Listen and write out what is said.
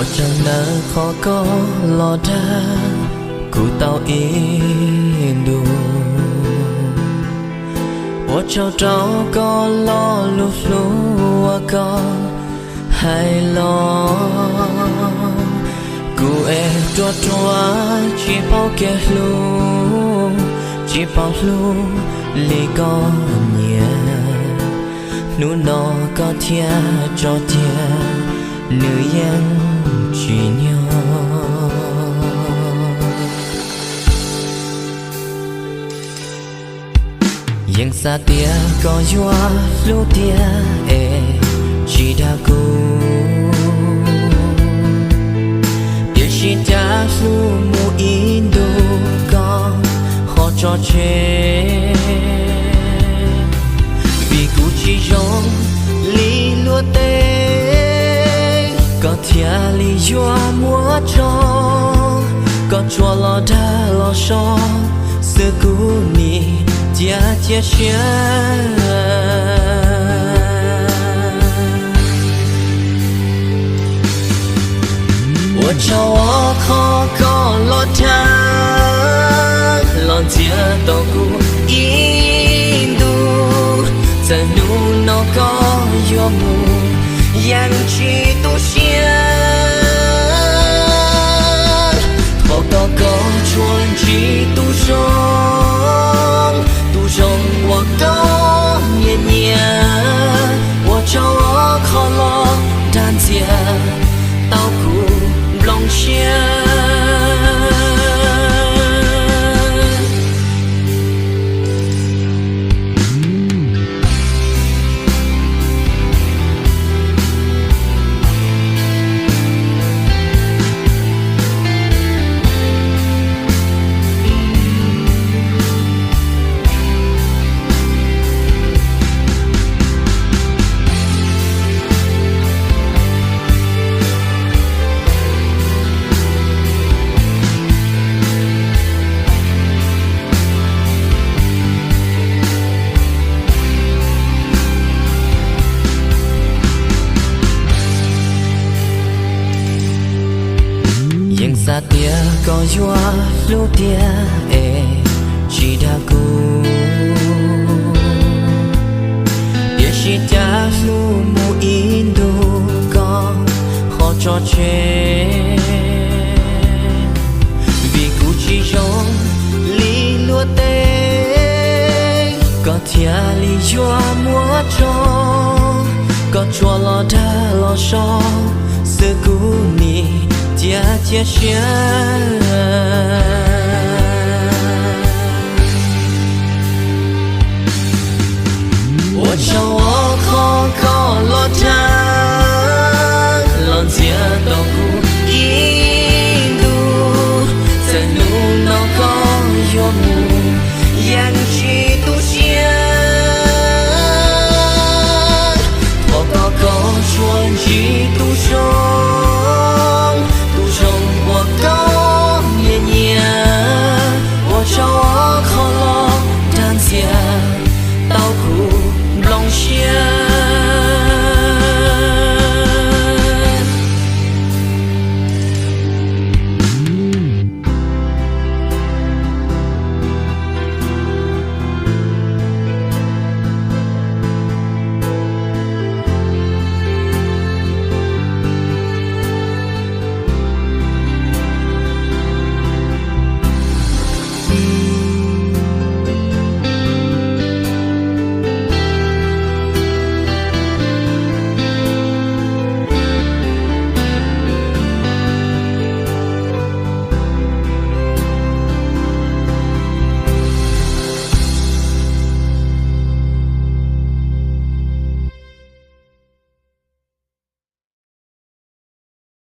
Ua tsaug ntawm qhov koj los dag kuv tau ib ntus. Ua tsaug rau koj lo lus hlub uas koj hais los. Kuv es ruam ruam tsis paub kev hlub, tsis paub hlub li koj nyiam. Hnub no koj thiaj tso tiag, nws yeej tsis nyog. Yeej xav tias koj yuav hlub tiag es tsis dag kuv, tiam sis cas hlub mus ib ntus koj ho tso tseg. Vim kuv tsis zoo li luag tej, koj thiaj li yuav muab tso. Koj tsuas los dag los so, xwb kuv nim cia cia siab. Ua tsaug qhov koj los dag los ntxias tau kuv ib ntus. Txawm hnub no koj yuav mus, yeej tsis tu siab. Thov kom koj tsuas ntsib tus zoo, tus zoo uas koj nyiam nyiam. Ua tsaug qhov los dag ntxias tau kuv nplooj siab. Yeej xav tias koj yuav hlub tiag es tsis dag kuv, tiam sis cas hlub mus ib ntus koj ho tso tseg. Vim kuv tsis zoo li luag tej, koj thiaj li yuav muab tso. Koj tsuas los dag los so, xwb kuv nim cia cia siab. Ua tsaug